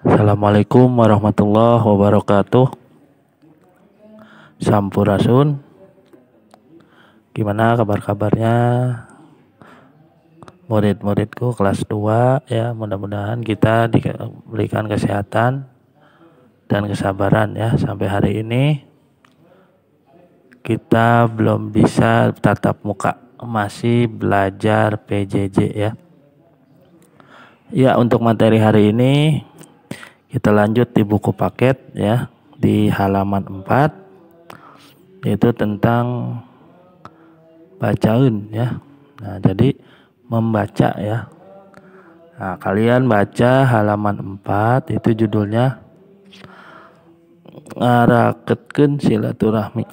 Assalamualaikum warahmatullahi wabarakatuh. Sampurasun. Gimana kabar-kabarnya murid-muridku kelas 2 ya? Mudah-mudahan kita diberikan kesehatan dan kesabaran ya. Sampai hari ini kita belum bisa tatap muka, masih belajar PJJ ya. Ya, untuk materi hari ini kita lanjut di buku paket ya, di halaman 4, yaitu tentang bacaan ya. Nah, jadi membaca ya. Nah, kalian baca halaman 4 itu judulnya ngaraketkeun silaturahmi,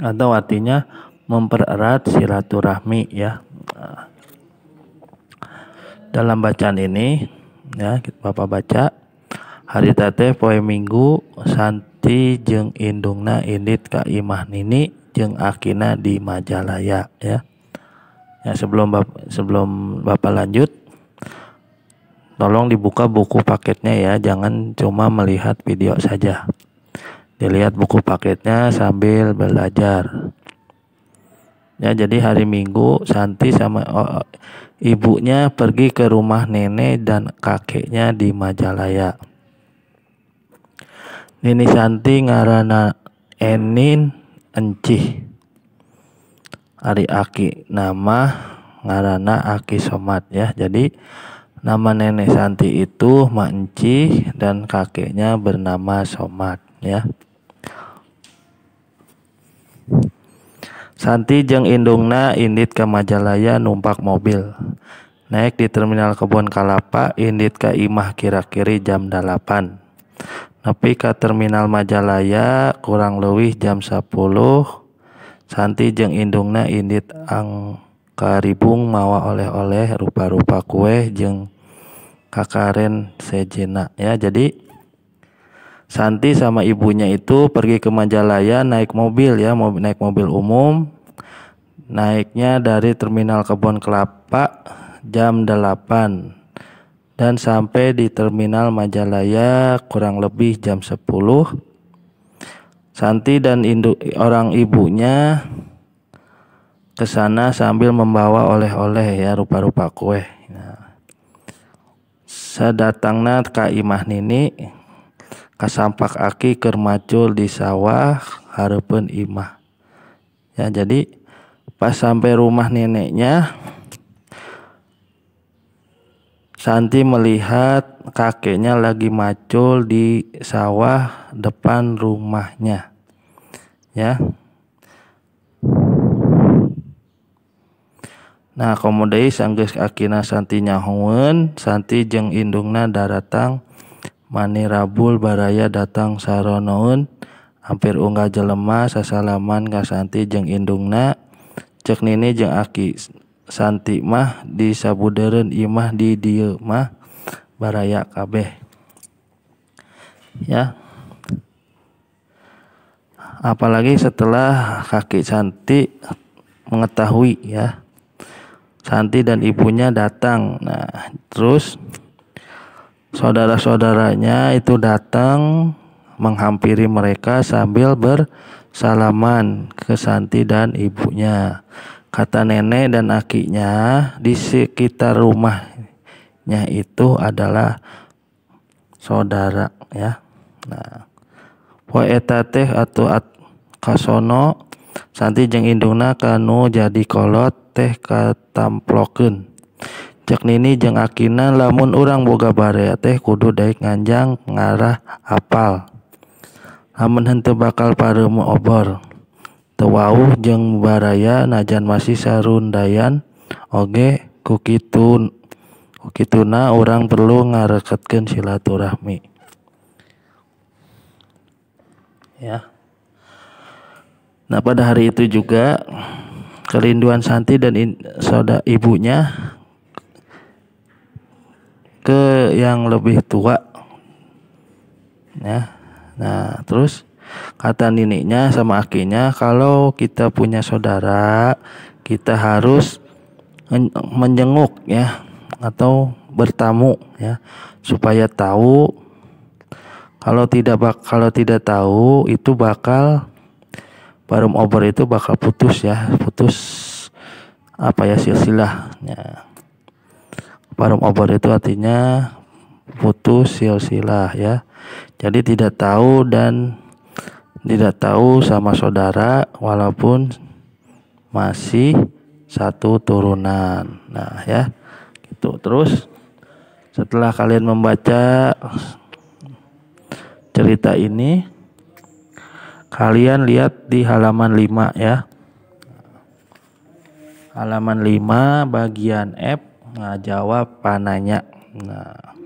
atau artinya mempererat silaturahmi ya. Nah, dalam bacaan ini ya, Bapak baca harita teh poe Minggu Santi jeung indungna indit ka imah nini jeung akina di Majalaya ya. Ya, sebelum Bapak lanjut, tolong dibuka buku paketnya ya, jangan cuma melihat video saja. Dilihat buku paketnya sambil belajar. Ya, jadi hari Minggu Santi sama ibunya pergi ke rumah nenek dan kakeknya di Majalaya. Nini Santi ngaranna Enin Encih. Ari aki nama ngaranna Aki Somad ya. Jadi nama nenek Santi itu Ma Encih dan kakeknya bernama Somad ya. Santi jeung indungna indit ka Majalaya numpak mobil. Naik di terminal Kebon Kalapa, indit ka imah kira-kiri jam 8. Nepi ka terminal Majalaya kurang leuwih jam 10. Santi jeung indungna indit angkaribung mawa oleh-oleh rupa-rupa kue jeung kakaren sejena ya. Jadi Santi sama ibunya itu pergi ke Majalaya naik mobil ya, naik mobil umum. Naiknya dari terminal Kebon Kelapa jam 8 dan sampai di terminal Majalaya kurang lebih jam 10. Santi dan orang ibunya ke sana sambil membawa oleh-oleh ya, rupa-rupa kue. Nah, sadatangna ka imah nini kasampak aki keur macul di sawah hareupeun imah. Ya, jadi pas sampai rumah neneknya, Santi melihat kakeknya lagi macul di sawah depan rumahnya. Ya. Nah, komo deui sanggeus akina Santi nyahoeun, Santi jeung indungna daratang mani rabul baraya datang saronoeun, hampir unggal jelema sasalaman ka Santi jeung indungna. Cek nini jeung aki Santi mah di sabudeureun imah di dieu mah baraya kabeh ya. Apalagi setelah kaki Santi mengetahui ya, Santi dan ibunya datang. Nah, terus saudara-saudaranya itu datang menghampiri mereka sambil bersalaman ke Santi dan ibunya. Kata nenek dan akinya di sekitar rumahnya itu adalah saudara ya. Nah, poe eta teh atuh kasono Santi jeung indungna kanu jadi kolot teh katamplokeun. Cek nini jeung akina lamun urang boga baraya teh kudu daek nganjang ngarah apal. Lamun henteu bakal pareumeun obor. Teu wauh jeung baraya najan masih sarundayan oge kukituna urang perlu ngareketkeun silaturahmi. Ya. Nah, pada hari itu juga kerinduan Santi dan saudara ibunya ke yang lebih tua ya. Nah, terus kata neneknya sama akinya, kalau kita punya saudara, kita harus menjenguk ya, atau bertamu ya, supaya tahu. Kalau tidak tahu itu bakal parum obor itu bakal putus ya, putus apa ya, silsilahnya. Parum obor itu artinya putus silsilah ya. Jadi tidak tahu dan tidak tahu sama saudara walaupun masih satu turunan. Nah ya, gitu. Terus setelah kalian membaca cerita ini, kalian lihat di halaman 5 ya. Halaman 5 bagian F, nah, jawab pananya. Nah,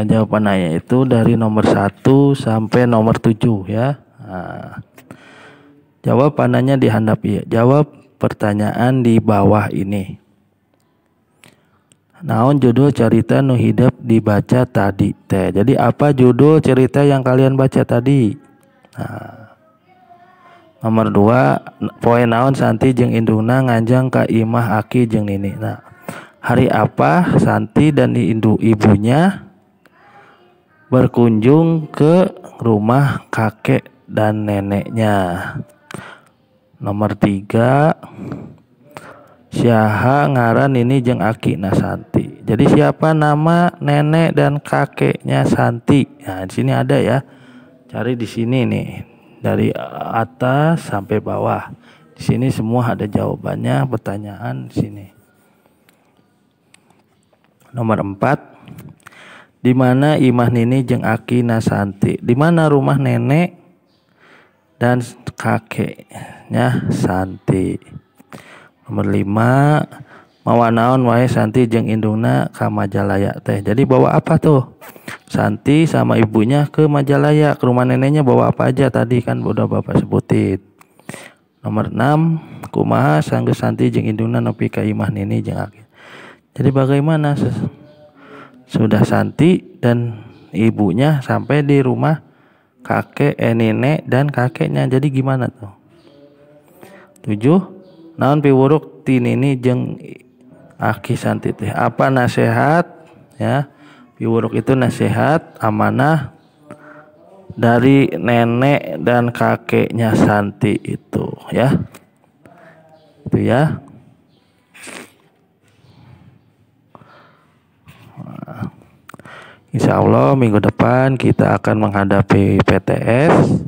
jawab pananya itu dari nomor 1 sampai nomor 7 ya. Nah, jawab pananya di handap ya. Jawab pertanyaan di bawah ini. Naon judul cerita nu hidep dibaca tadi teh. Jadi apa judul cerita yang kalian baca tadi? Nah, nomor 2, poe naon Santi jeung indungna nganjang ka imah aki jeung nini. Nah, hari apa Santi dan ibunya berkunjung ke rumah kakek dan neneknya? Nomor 3, Syaha ngaran nini jeung akina Santi. Jadi siapa nama nenek dan kakeknya Santi? Nah, di sini ada ya. Cari di sini nih, dari atas sampai bawah. Di sini semua ada jawabannya, pertanyaan di sini. Nomor 4, di mana imah nini jeung akina Santi? Di mana rumah nenek dan kakeknya Santi? Nomor 5, mawa naon wae Santi jeung indungna ka Majalaya teh. Jadi bawa apa tuh? Santi sama ibunya ke Majalaya, ke rumah neneknya bawa apa aja tadi kan udah Bapak sebutin. Nomor 6, kumaha sanggeus Santi jeung indungna nepi ka imah nini jeung aki. Jadi bagaimana sudah Santi dan ibunya sampai di rumah kakek, nenek dan kakeknya. Jadi gimana tuh? 7, naon piwuruk ti nini jeung aki Santi teh. Apa nasihat ya? Piwuruk itu nasihat, amanah dari nenek dan kakeknya Santi itu ya. Itu ya. Nah, insya Allah minggu depan kita akan menghadapi PTS.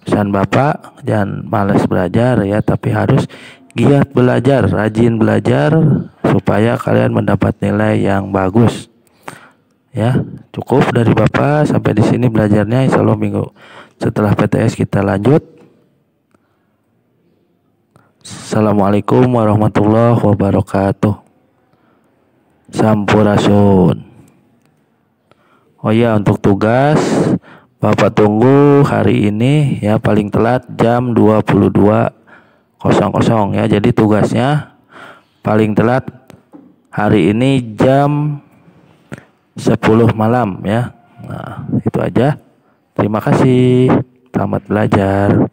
Pesan Bapak, jangan malas belajar ya, tapi harus giat belajar, rajin belajar supaya kalian mendapat nilai yang bagus. Ya, cukup dari Bapak sampai di sini belajarnya. Insya Allah minggu setelah PTS kita lanjut. Assalamualaikum warahmatullahi wabarakatuh. Sampurasun. Oh ya, untuk tugas Bapak tunggu hari ini ya, paling telat jam 22.00 ya. Jadi tugasnya paling telat hari ini jam 10 malam ya. Nah, itu aja. Terima kasih. Selamat belajar.